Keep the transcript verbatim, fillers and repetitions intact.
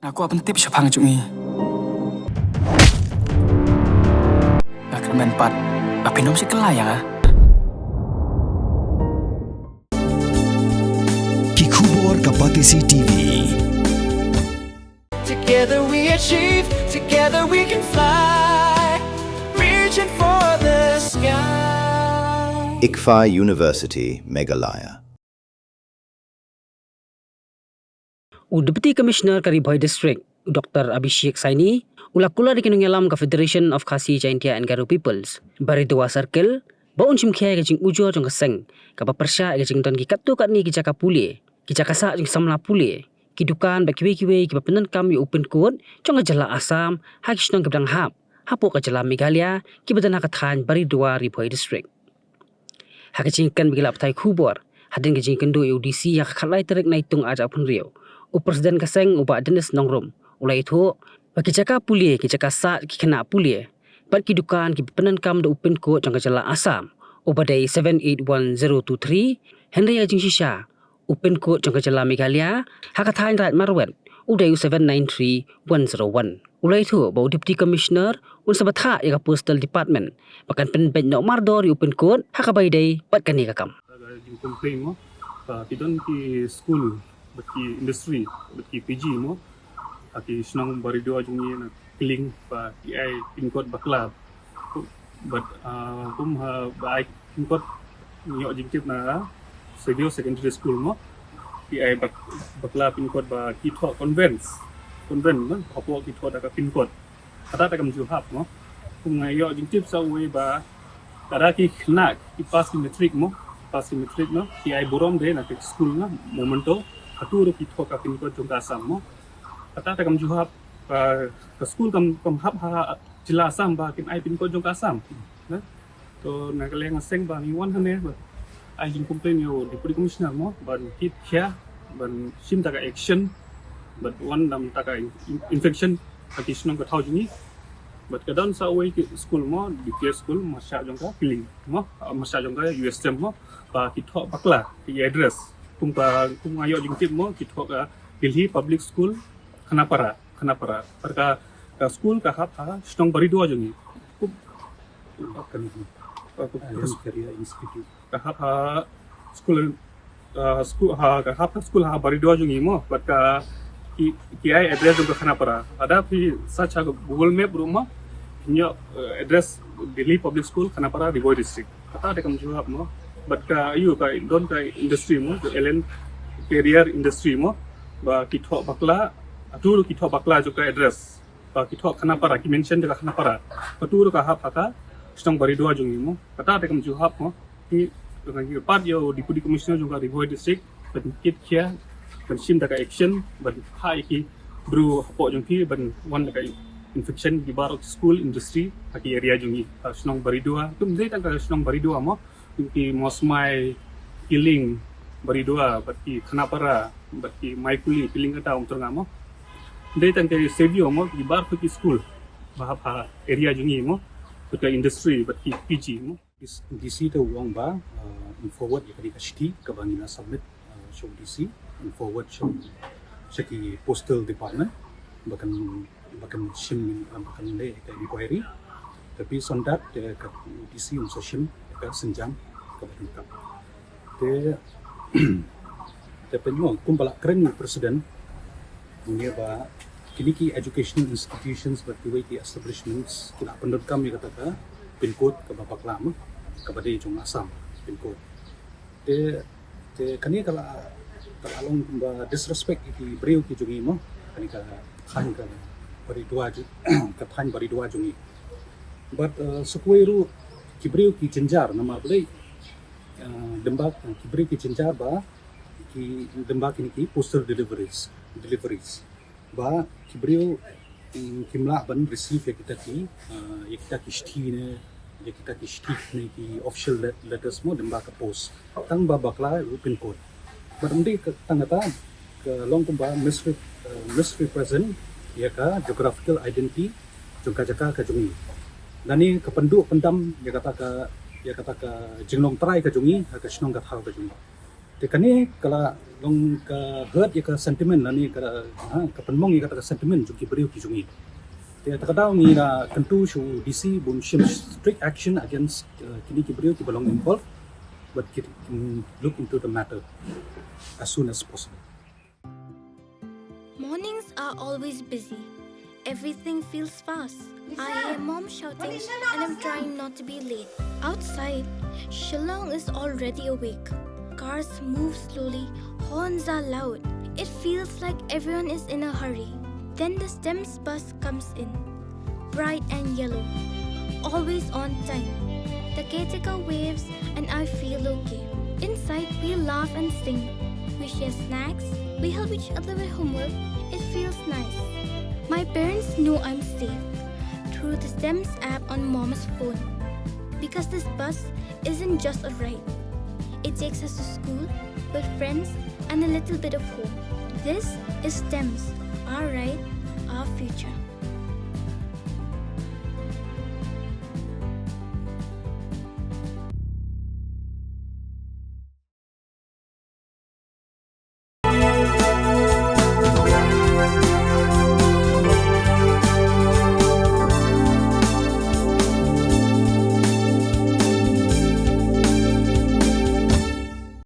Nga kwah pyntip shaphang jong i. Nga kyrmen pat ba phin ym shim kylla ïa nga. Ki khubor ka Batesi T V. Together we achieve, together we can fly, reaching for the sky. ICFAI University, Meghalaya. U Deputy Commissioner ka Ri Bhoi District, u Doctor Abhishek Saini, u la kular ïa ki nongïalam ka Federation of Khasi Jaintia and Garo Peoples, Baridua Circle, ba un shim khia ïa ka jingujor jong ka seng, kaba pyrshah ïa ka jingdon ki katto katne ki jaka pule, ki jaka sah jong ki samla pule, ki dukan bad kiwei kiwei kiba pyndonkam ïa u pincode jong ka jylla Assam ha ki shnong kiba dang hap hapoh ka jylla Meghalaya kiba don ha ka thaiñ Baridua, Ri Bhoi District. Ha ka jingkren bad ki lad pathai khubor hadien ka jingïakynduh ïa u D C ha ka khatlai tarik Naitung arhajar arphew hynriew, u President ka seng u Bah Dennis Nongrum u la ïathuh ba ki jaka pule, ki jaka sah ki khynnah pule bad ki dukan kiba pyndonkam da u pincode jong ka jylla Assam, uba dei seven eight one zero two three, hynrei ha ka jingshisha u pincode jong ka jylla Meghalaya ha ka thaiñ Raid Marwet u dei u seven nine three one zero one. U la ïathuh ba u Deputy Commissioner un sa bthah ïa ka Postal Department ba kan pynbeit noh mardor ïa u pincode ha kaba ïadei bad kane ka kam. Ka jingcomplain mo, ba ki don ki skul bad ki industry bad ki P G mo ha ki shnong Baridua jong ngi na Kylling ba ki ai pincode bakla. Bad, ah, kum ha ba ai pincode, ngi ïoh jingtip na Savio Secondary School mo, ki ai bak-, bakla pincode ba ki thoh convent, convent mo, hapoh ki thoh da ka pincode. Kata te kam ju hap mo. Kum nga ïoh jingtip sa uwei ba ka da ki khynnah ki pass ki matric mo, pass ki matric mo, ki ai burom de na ka skul na, memento, hato ruh ki thoh ka pincode jong ka Assam mo. Kata te kam ju hap, ah, ka skul kam, kam hap ha jylla Assam ba kin ai pincode jong ka Assam. Na? To na ka liang ka seng ba ngi wan hangne ba ai jingcomplain ïa u Deputy Commissioner mo, ban kit khia, ban shim ta ka action, ban wan dam ta ka in-, infection ha ki shnong ka thaw jong ngi. Bad ka don sa uwei ki skul mo, D P S school, marshah jong ka Kylling mo, ah, marshah jong ka U S M mo, ba ki thoh bakla, ki address. Kum ka, kum nga ïoh jingtip mo, ki thoh ka Delhi Public School, Khanapara, Khanapara. Bad ka, ka skul ka hap ha shnong Baridua jong ngi. Kum, kum, kum, kum, Career Institute. Ka hap ha skul, ah, skul ha, ka hap ha skul ha Baridua jong ngi mo, bad ka ki, ki ai address jong ka Khanapara. Lada phi search ha Google Map ruh mo, phin ïoh, eh, address Delhi Public School, Khanapara, Ri Bhoi District. Kata te kam ju hap mo. Bad ka, ïoh ka don ka industry mo, ka L N Career Industry mo, ba ki thoh bakla, hato ruh ki thoh bakla jong ka address. Ba ki thoh Khanapara, ki mention da ka Khanapara. Hato ruh ka hap ha ka shnong Baridua jong ngi mo. Kata te kam ju hap mo. Ki, ki pat ïa u Deputy Commissioner jong ka Ri Bhoi District, ban kit khia, ban shim ta ka action, ban phah ïa ki briew hapoh jong ki, ban wan da ka infection ki baroh ki school, industry ha ki area jong ngi, ha shnong Baridua. Ym dei tang ka shnong Baridua mo, ki Mawsmai, Kylling, Baridua, bad ki Khanapara, bad ki Maikuli, Kylling kata, Umturnga mo. Dei tang ka Savio mo, ki baroh ki school ba hap ha area jong ngi mo, bad ka industry, bad ki P G mo. D C te u ong ba, uh, un forward ïa kane ka shithi kaba ngi la submit, uh, sha u D C, un forward sha, sha ki postal department ba kan, ba kan shim, uh, ba kan leh ka inquiry. Te based on that, te ka D C un sa shim ka sienjam kaba donkam. Te, te pynmong kumba la kren u President, u ong ba kine ki educational institutions bad kiwei ki establishments ki la pyndonkam ïa kata ka pincode kaba bakla ma, kaba dei jong Assam pincode. Te, te kane ka la, ka la long kumba disrespect ïa ki briew ki jong ngi mo, kane ka thaiñ ka Baridua ju-, ka thaiñ Baridua jong ngi. Bad, uh, sa kawei ruh ki briew ki jynjar namar balei, uh, lyngba, uh, ki briew ki jynjar ba ki lyngba kine ki postal deliveries, deliveries. Ba ki briew, mm, kim lah ban receive ïa kita ki, uh, ïa kita ki shithi ne, ïa kita ki shithi ne ki official le-, letters mo lyngba ka post. Tang ba bakla ruh pincode. Bad ym dei ka tang kata, ka long kumba misre-, uh, misrepresent ïa ka geographical identity jong ka jaka ka jong ngi. Lane ka pynduh pyndam ïa kata ka, ïa kata ka jinglong trai ka jong ngi ha ka shnong ka thaw ka jong ngi. Te kane ka la long ka hurt ïa ka sentiment lane ka, ha, ka pynmong ïa ka sentiment jong ki briew ki jong ngi. Te ta ka daw ngi la kyntu sha u D C ba un shim strict action against, uh, kine ki briew ki ba long involved, but ki can look into the matter as soon as possible. Mornings are always busy. Everything feels fast. I hear mom shouting and I'm trying not to be late. Outside, Shillong is already awake. Cars move slowly, horns are loud. It feels like everyone is in a hurry. Then the STEMS bus comes in. Bright and yellow. Always on time. The caretaker waves and I feel okay. Inside, we laugh and sing. We share snacks. We help each other with homework. It feels nice. My parents know I'm safe through the STEMS app on mom's phone. Because this bus isn't just a ride. It takes us to school, with friends, and a little bit of home. This is STEMS, our ride, our future.